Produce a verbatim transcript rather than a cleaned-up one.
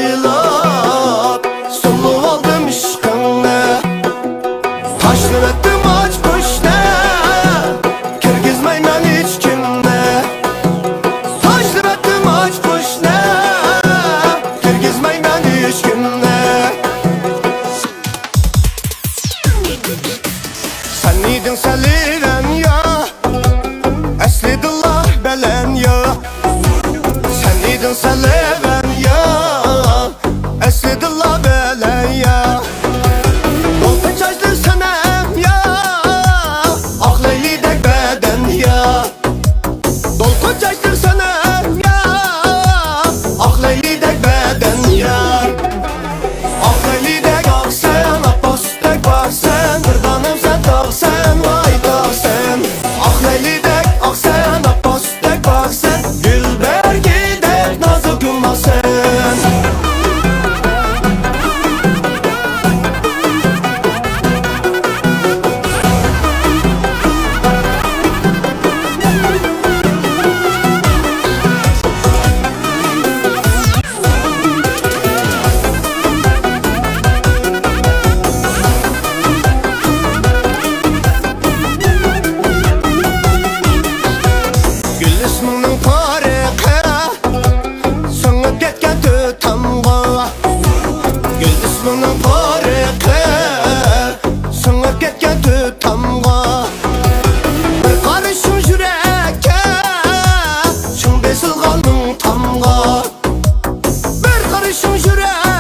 ئويلاپ، سولىۋالدىم ئىشقىڭنى. تاشلىۋەتتىم ئاچقۇچنى، كىرگۈزمەيمەن ھېچكىمنى. تاشلىۋەتتىم ئاچقۇچنى، كىرگۈزمەيمەن ھېچكىمنى. سەن ئىدىڭ سەلىۋەن يا، ئەسلىدىنلا بەلەن يا. سەن ئىدىڭ سەلىۋەن يا، ئەسلىدىنلا بەلەن يا. دولقۇن چاچلىق سەنەم يا، ئاق لەيلىدەك بەدەن يا. دولقۇن چاچلىق سەنەم يا، ئاق لەيلىدەك بەدەن يا. ئاق لەيلىدەك ئاقسەن، ئاپئاق سۈتتەك پاكسەن، بىر دانەم سەن تاغسەن، ۋاي تاغسەن. ئاق لەيلىدەك ئاقسەن، ئاپئاق سۈتتەك پاكسەن، گۈل بەرگىدەك نازۇك يۇماقسەن. گۈل ئىسمىڭنىڭ پارىقى سىڭىپ كەتكەن تۆت تامغا. گۈل ئىسمىڭنىڭ پارىقى سىڭىپ كەتكەن تۆت تامغا. بىر قارىشىڭ يۈرەككە چىڭ بېسىلغان مىڭ تامغا. بىر قارىشىڭ يۈرەك